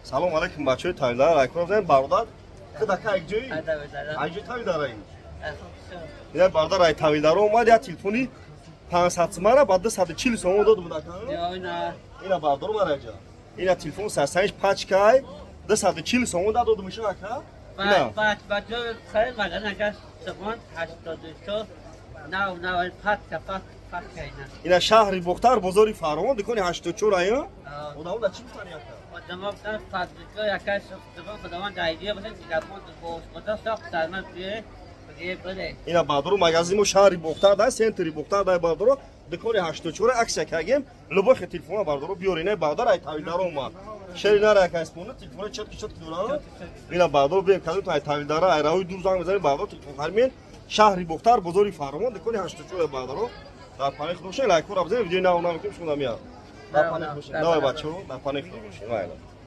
Салом алейкум, бачаҳои Тавилдара, лайкҳоро бизанед. Бародар, худака якҷои айҷои Тавилдараи. Ина бародар ай Тавилдаро омад, як телефони 500 сумара ба 240 сомон дод будака. Ина бародар омад айҷа. Ина телефон сарсаниш пачкай 240 сомон додум иша, ака. Ина. Бачо хеле магазин ака сомон 84 нав нав патка пат патка ина. Ина шаҳри Бохтар, бозори Фаровон, дукони 84 ая. Одамо да чӣ гуфтани, ака? Одамо гуфтан, фабрика яка сохтмон, худованд дайдия бошад, микрофон боз худо сохт сарман бие бие бире. Ина бардоро, магазин мо шаҳри Бохтар да, центри Бохтар да, бардоро, дукони 84 аксия кагем. Любой телефона, бардоро, биёр. Ина бародар ай Тавилдаро омад. Шери нара яка испона телефона чётки чётки дора. Ина бардоро, бием кадом ай Тавилдара, ай раҳои дур занг мезанем, бардоро, телефон хармен. Шаҳри Бохтар, бозори Фаровон, дукони 84. Бардоро, дар паноҳи Худо бошед, лайкҳоро бизанед, видеои нав мекунем, шумо миёд. Дар паноҳи бошед. Давай, бачаҳо, дар паноҳи Худо бошед. Майла.